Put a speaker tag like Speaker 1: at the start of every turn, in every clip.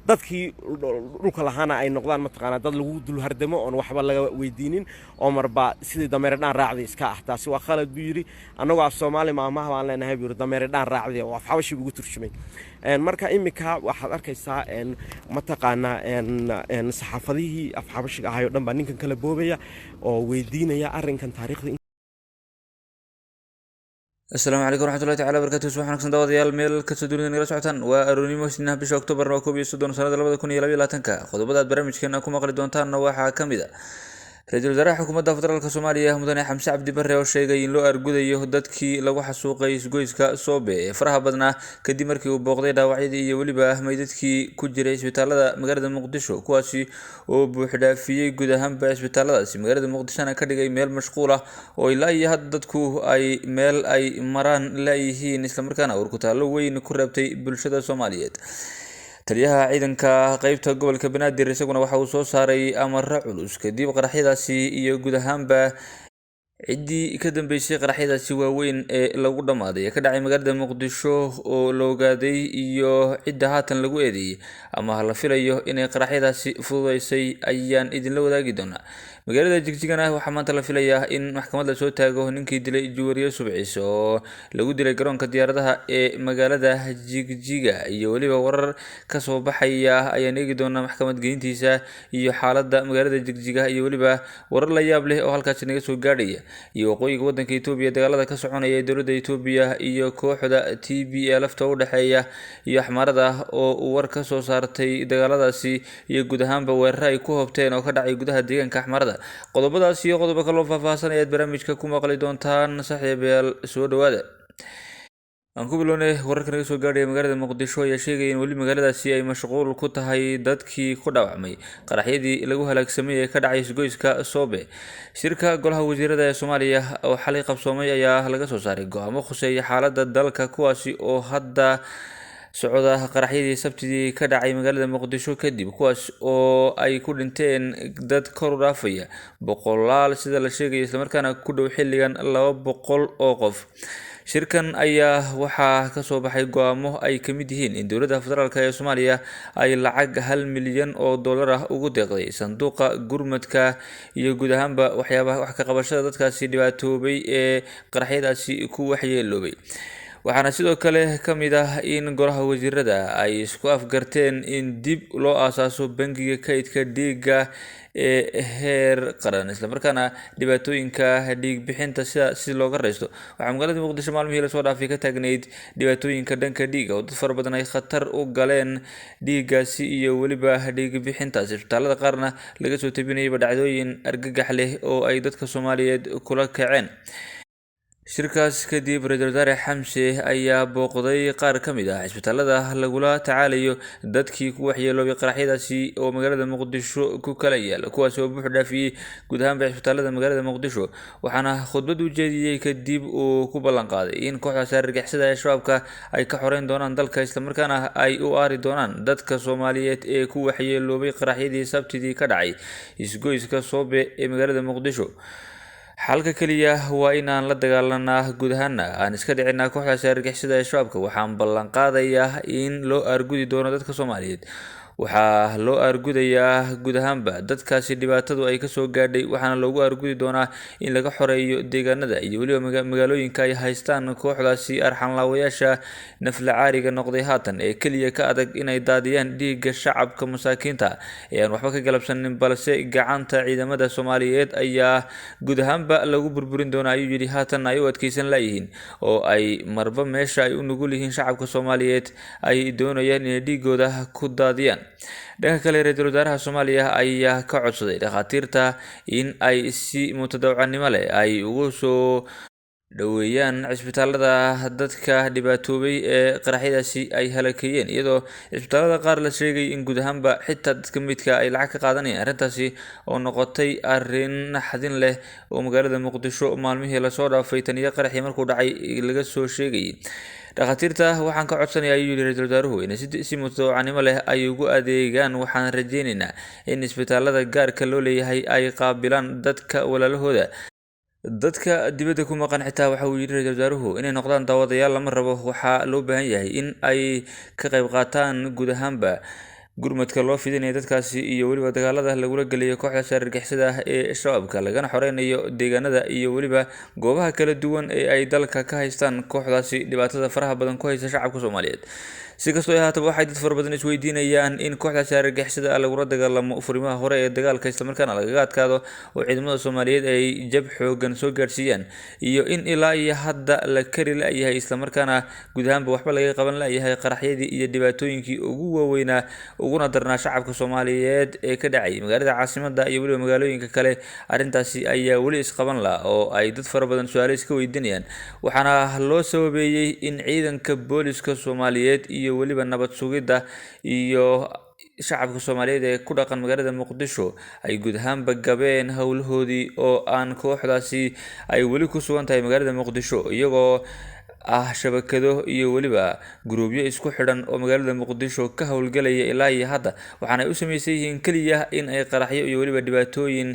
Speaker 1: Dadkii dhulka lahaana ay noqdaan, mataqaanaa, dad lagu dul hardamo oon waxba laga weydiinin oo marba sidii dameere dhaan raacday iska ah. Taasi waa khalad, buu yidhi. Annagoo af Soomaali maamaha baan leenahay, buu yidhi, dameere dhaan raacday, oo af Xabashi ugu turjumay. Marka iminka waxaad arkaysaa, mataqaanaa, saxaafadihii af Xabashiga ahay oo dhan baa ninkan kala boobaya oo weydiinaya arrinkan taariikhda.
Speaker 2: Asalaamu calaykum waraxmatullahi tacala barakatuh. Subax wanaagsan, daawadayaal, meel kastoo dunida nagala socotaan. Waa aroornimo Isniinaha, bisha Oktoobarna waa 31, sanada 2022-ka. Qodobada aad barnaamijkeena ku maqli doontaanna waxaa ka mid a ra-iisul wasaaraha xukuumadda federaalka Soomaaliya, mudane Xamse Cabdi Barre, oo sheegay in loo argudayo dadkii lagu xasuuqay isgoyska Soobe ee faraha badnaa, kadib markii uu booqday dhaawacyadii iyo weliba meydadkii ku jiray isbitaalada magaalada Muqdisho, kuwaasi oo buuxdhaafiyey guud ahaanba isbitaaladaasi magaalada Muqdishona ka dhigay meel mashquul ah oo ilaa iyo hadda dadku ay meel ay maraan laayihiin, islamarkaana urkutaallo weyn ku reebtay bulshada Soomaaliyeed. Taliyaha ciidanka qeybta gobolka Banaadir isaguna waxa uu soo saaray amaro culus kadib qaraxyadaasi iyo guud ahaanba ciddii ka dambeysay qaraxyadaasi waaweyn ee lagu dhammaaday ee ka dhacay magaalada Muqdisho oo la ogaaday, iyo cidda haatan lagu eedeeyey ama la filayo inay qaraxyadaasi fududeysay ayaan idinla wadaagi doonaa. Magaalada Jigjigana waxaa maanta la filayaa in maxkamad lasoo taago ninkii dilay Juwariye Subciis oo lagu dilay garoonka diyaaradaha ee magaalada Jigjiga, iyo weliba warar kasoo baxaya ayaan eegi doonaa maxkamad geyntiisa iyo xaaladda magaalada Jigjiga, iyo weliba warar la yaab leh oo halkaasi naga soo gaadhaya, iyo waqooyiga wadanka Itoobiya dagaalada ka soconaya ee dowladda Itoobiya iyo kooxda TB ee lafta u dhexeeya iyo Axmaarada oo uu war ka soo saartay dagaaladaasi iyo guud ahaanba weeraro ay ku hobteen oo ka dhacay gudaha deegaanka Axmaarada. Qodobadaas iyo qodobo kaloo faahfaahsan ayaad barnaamijka ku maqli doontaan. Saaxiibayaal, soo dhawaada. Aan ku bilownay, wararka naga soo gaadhaya magaalada Muqdisho ayaa sheegaya in weli magaaladaasi ay mashquul ku tahay dadkii ku dhaawacmay qaraxyadii lagu halaagsamay ee ka dhacay isgoyska Soobe. Shirka golaha wasiirada ee Soomaaliya oo xalay qabsoomay ayaa laga soo saaray go-aamo khuseeya xaaladda dalka, kuwaasi oo hadda socda qaraxyadii Sabtidii ka dhacay magaalada Muqdisho kadib, kuwaas oo ay ku dhinteen dad kor u dhaafaya boqolaal sida la sheegaya, islamarkaana ku dhow xilligan 200 oo qof. Shirkan ayaa waxaa kasoo baxay go-aamo ay ka mid yihiin in dowladda federaalk ee Soomaaliya ay lacag 1 milyan oo dollar ah ugu deeqday sanduuqa gurmadka iyo guud ahaanba waxyaabaha wax ka qabashada dadkaasi dhibaatoobay ee qaraxyadaasi ku waxyeeloobay. Waxaana sidoo kale ka mid ah in golaha wasiirada ay isku afgarteen in dib loo aasaaso bangiga kaydka dhiigga ee heer qaran, islamarkaana dhibaatooyinka dhiig bixinta sida si looga reysto. Waxaa magaalada Muqdisho maalmihii lasoo dhaafay ka taagnayd dhibaatooyinka dhanka dhiigga oo dad fara badan ay khatar u galeen dhiiggaasi iyo weliba dhiig bixintaasi, isbitaalada qaarna laga soo tabinayaba dhacdooyin argagax leh oo ay dadka Soomaaliyeed kula kaceen. Shirkaas kadib, ra-iisul wasaare Xamse ayaa booqday qaar ka mid ah cisbitaalada lagula tacaalayo dadkii ku waxyeeloobay qaraxyadaasi oo magaalada Muqdisho ku kala yaala, kuwaasi oo buux dhaafiyey guud ahaanba cisbitaalada magaalada Muqdisho. Waxaana khudbad u jeediyey kadib uu ku ballan qaaday in kooxdaasi argagixisada ee Shabaabka ay ka xoreyn doonaan dalka, islamarkaana ay u aari doonaan dadka Soomaaliyeed ee ku waxyeeloobay qaraxyadii Sabtidii ka dhacay isgoyska Soobe ee magaalada Muqdisho. Xalka keliya waa inaan la dagaalanaa, guud ahaana aan iska dhicinaa kooxdaasi argagixisada ee Shabaabka. Waxaan ballan qaadayaa in loo aargudi doono dadka Soomaaliyeed. Waxaa loo aargudayaa guud ahaanba dadkaasi dhibaatadu ay kasoo gaadhay, waxaana loogu aargudi doonaa in laga xoreeyo deegaanada iyo weliba magaalooyinka ay haystaan kooxdaasi arxanlaawayaasha naflacaariga noqday haatan ee keliya ka adag inay daadiyaan dhiigga shacabka masaakiinta ee aan waxba ka galabsanin, balse gacanta ciidamada Soomaaliyeed ayaa guud ahaanba lagu burburin doonaa, ayuu yidhi. Haatan ay u adkeysan laayihiin oo ay marba meesha ay u nugul yihiin shacabka Soomaaliyeed ay doonayaan inay dhiigooda ku daadiyaan. Dhanka kale, ra-iisul wasaaraha Soomaaliya ayaa ka codsaday dhakhaatiirta in ay si mutadawacnimo leh ay ugu soo dhoweeyaan cisbitaalada dadka dhibaatoobay ee qaraxyadaasi ay halakeeyeen, iyadoo cisbitaalada qaar la sheegay in guud ahaanba xitaa dadka midka ay lacag ka qaadanayaan, arrintaasi oo noqotay arrin naxdin leh oo magaalada Muqdisho maalmihii lasoo dhaafay tan iyo qaraxii markuu dhacay laga soo sheegayay. Dhakhaatiirta waxaan ka codsanaya, ayuu yidhi ra-iisul wasaaruhu, in si mutadawacnimo leh ay ugu adeegaan. Waxaan rajeyneynaa in isbitaalada gaarka loo leeyahay ay qaabilaan dadka walaalahooda. Dadka dibadda ku maqan xitaa, waxa uu yidhi ra-iisul wasaaruhu, inay noqdaan daawadayaal lama rabo. Waxaa loo baahan yahay in ay ka qayb qaataan guud ahaanba Gurmadka loo fidinaya dadkaasi iyo weliba dagaalada lagula geliyo kooxdaasi argagixisada ah ee Shabaabka, lagana xoreynayo deegaanada iyo weliba goobaha kala duwan ee ay dalka ka haystaan kooxdaasi dhibaatada faraha badan ku haysta shacabka Soomaaliyeed. Si kastoo ay haataba, waxay dad fara badan isweydiinayaan in kooxdaasi argagixisada ah lagula dagaalamo furimaha hore ee dagaalka, islamarkaana lagaga adkaado oo ciidamada Soomaaliyeed ay jab xoogan soo gaadhsiiyaan, iyo in ilaa iyo hadda la kari la-yahay, islamarkaana guud ahaanba waxba laga qaban la-yahay qaraxyadii iyo dhibaatooyinkii ugu waaweynaa uguna darnaa shacabka Soomaaliyeed ee ka dhacay magaalada caasimada iyo weliba magaalooyinka kale. Arrintaasi ayaa weli isqaban la oo ay dad fara badan su-aalo iska weydiinayaan, waxaana loo sababeeyey in ciidanka booliska Soomaaliyeed iyo weliba nabad sugidda iyo shacabka Soomaaliyeed ee ku dhaqan magaalada Muqdisho ay guud ahaanba gabeen howlahoodii, oo aan kooxdaasi ay weli ku sugan tahay magaalada Muqdisho, iyagoo ah shabakado iyo weliba guruubyo isku xidhan oo magaalada Muqdisho ka howlgalaya ilaa iyo hadda, waxaana ay u samaysan yihiin keliya in ay qaraxyo iyo weliba dhibaatooyin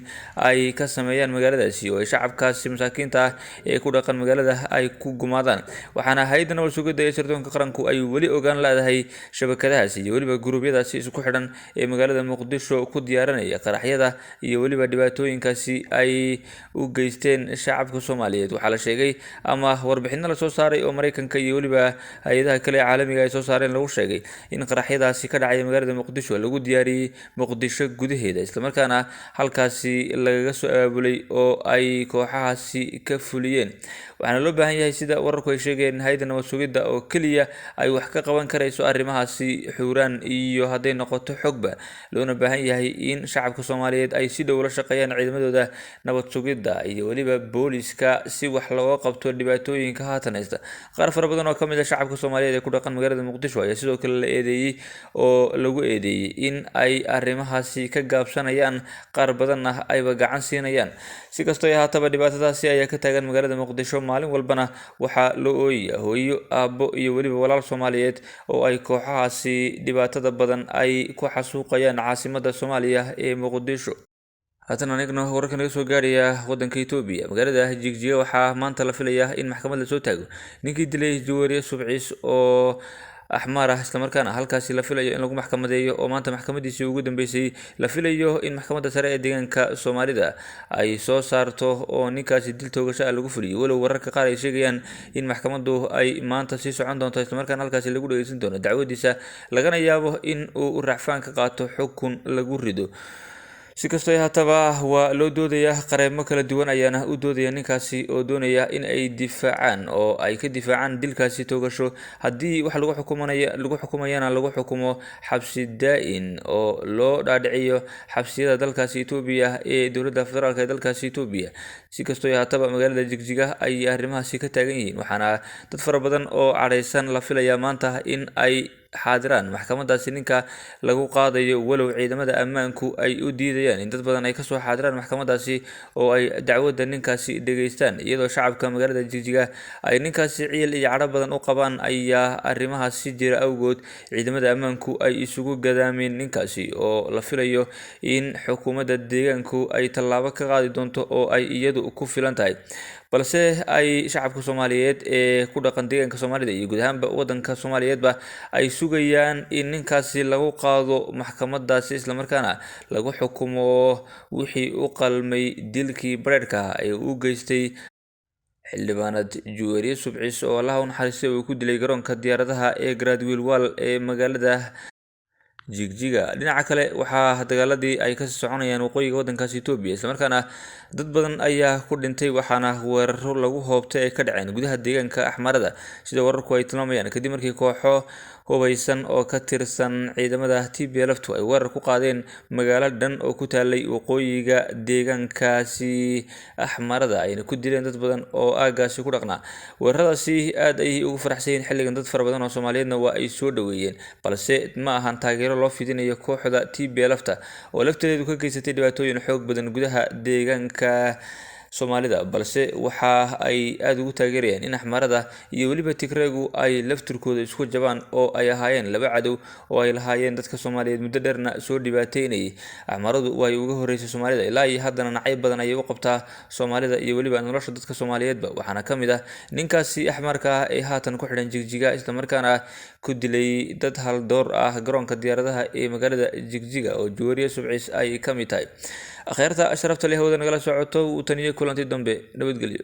Speaker 2: ay ka sameeyaan magaaladaasi oo ay shacabkaasi masaakiinta ah ee ku dhaqan magaalada ay ku gumaadaan. Waxaana hay-adda nabad sugidda ee sirdoonka qaranku ay weli ogaan leedahay shabakadahaasi iyo weliba guruubyadaasi isku xidhan ee magaalada Muqdisho ku diyaarinaya qaraxyada iyo weliba dhibaatooyinkaasi ay u geysteen shacabka Soomaaliyeed. Waxaa la sheegay ama warbixino lasoo saaray oo Mareykanka iyo weliba hay-adaha kale ee caalamiga ay soo saareen lagu sheegay in qaraxyadaasi ka dhacaya magaalada Muqdisho lagu diyaariyey Muqdisho gudaheeda, islamarkaana halkaasi lagaga soo abaabulay oo ay kooxahaasi ka fuliyeen. Waxaana loo baahan yahay, sida wararku ay sheegeen, hay-adda nabad sugidda oo keliya ay wax ka qaban karayso arrimahaasi xuuraan iyo hadday noqoto xogba, loona baahan yahay in shacabka Soomaaliyeed ay si dhow la shaqeeyaan ciidamadooda nabad sugidda iyo weliba booliska si wax looga qabto dhibaatooyinka haatan haysta. Qaar fara badan oo ka mid ah shacabka Soomaaliyeed ee ku dhaqan magaalada Muqdisho ayaa sidoo kale la eedeeyey oo lagu eedeeyey in ay arrimahaasi ka gaabsanayaan, qaar badanna ayba gacan siinayaan. Si kastoo ay haataba, dhibaatadaasi ayaa ka taagan magaalada Muqdisho, maalin walbana waxaa loo ooyaya hooyo, aabbo iyo weliba walaal Soomaaliyeed oo ay kooxahaasi dhibaatada badan ay ku xasuuqayaan caasimada Soomaaliya ee Muqdisho. Haatan anigno wararka naga soo gaaraya wadanka Itoobiya, magaalada Jigjiga, waxaa maanta la filayaa in maxkamad lasoo taago ninkii dilay Juwariye Subciis oo axmaar ah, islamarkaana halkaasi la filayo in lagu maxkamadeeyo, oo maanta maxkamadiisii ugu dambeysay la filayo in maxkamadda sare ee deegaanka Soomaalida ay soo saarto oo ninkaasi dil toogasho ah lagu fuliyo, walow wararka qaar ay sheegayaan in maxkamaddu ay maanta sii socon doonto, islamarkaana halkaasi lagu dhageysan doono dacwadiisa, lagana yaabo in uu racfaan ka qaato xukun lagu rido. Si kastoo haataba, waa loo doodayaa, qareemo kala duwan ayaana u doodaya ninkaasi oo doonaya in ay difaacaan oo ay ka difaacaan dilkaasi toogasho, haddii wax lagu xukumanaya lagu xukumayana lagu xukumo xabsi daa-in oo loo dhaadhiciyo xabsiyada dalkaasi Itoobiya ee dowladda federaalk ee dalkaasi Itoobiya. Si kastoo haataba, magaalada Jigjiga ay arrimahaasi ka taagan yihiin, waxaana dad fara badan oo cadhaysan la filayaa maanta in ay xaadiraan maxkamadaasi ninka lagu qaadayo, walow ciidamada ammaanku ay u diidayaan in dad badan ay kasoo xaadiraan maxkamadaasi oo ay dacwadda ninkaasi dhegeystaan, iyadoo shacabka magaalada Jigjiga ay ninkaasi ciil iyo cadho badan u qabaan. Ayaa arrimahaasi jira awgood ciidamada ammaanku ay isugu gadaameen ninkaasi, oo la filayo in xukuumadda deegaanku ay tallaabo ka qaadi doonto oo ay iyadu ku filan tahay, balse ay shacabka Soomaaliyeed ee ku dhaqan deegaanka Soomaalida iyo guud ahaanba wadanka Soomaaliyeedba ay sugayaan in ninkaasi lagu qaado maxkamadaasi, islamarkaana lagu xukumo wixii u qalmay dilkii bareerhka ee uu geystay xildhibaanad Juweriye Subcis oo Allaha u naxariistay uu ku dilay garoonka diyaaradaha ee Gradwiil Wall ee magaalada Jigjiga. Dhinaca kale, waxaa dagaaladii ay kasii soconayaan waqooyiga wadankaasi Itoobiya, islamarkaana dad badan ayaa ku dhintay, waxaana weeraro lagu hoobtay ay ka dhaceen gudaha deegaanka Axmarada, sida wararku ay tilmaamayaan, kadib markii kooxo hubaysan oo ka tirsan ciidamada TPLF ay weerar ku qaadeen magaalo dhan oo ku taalay waqooyiga deegaankaasi Axmarada, ayna ku dileen dad badan oo aagaasi ku dhaqnaa. Weeraradaasi aad ayay ugu faraxsan yihiin xilligan dad fara badan oo Soomaaliyeedna waa ay soo dhaweeyeen, balse ma ahan taageero loo fidinayo kooxda TPLF-ta oo lafteedu ka geysatay dhibaatooyin xoog badan gudaha deegaanka Soomaalida, balse waxa ay aada ugu taageerayaan in Axmaarada iyo weliba Tigreegu ay laftirkooda isku jabaan, oo ay ahaayeen laba cadow oo ay lahaayeen dadka Soomaaliyeed muddo dheerna soo dhibaateynayay. Axmaaradu way uga horeysay Soomaalida, ilaa iyo haddana nacayb badan ayay u qabtaa Soomaalida iyo weliba nolosha dadka Soomaaliyeedba. Waxaana ka mid ah ninkaasi Axmaarka ah ee haatan ku xidhan Jigjiga, islamarkaana ku dilay dad haldoor ah garoonka diyaaradaha ee magaalada Jigjiga, oo Juwariye Subcis ay ka mid tahay. Akhyaarta sharafta leh hawada nagala socoto, uu taniyo kulanti dambe, nabadgelyo.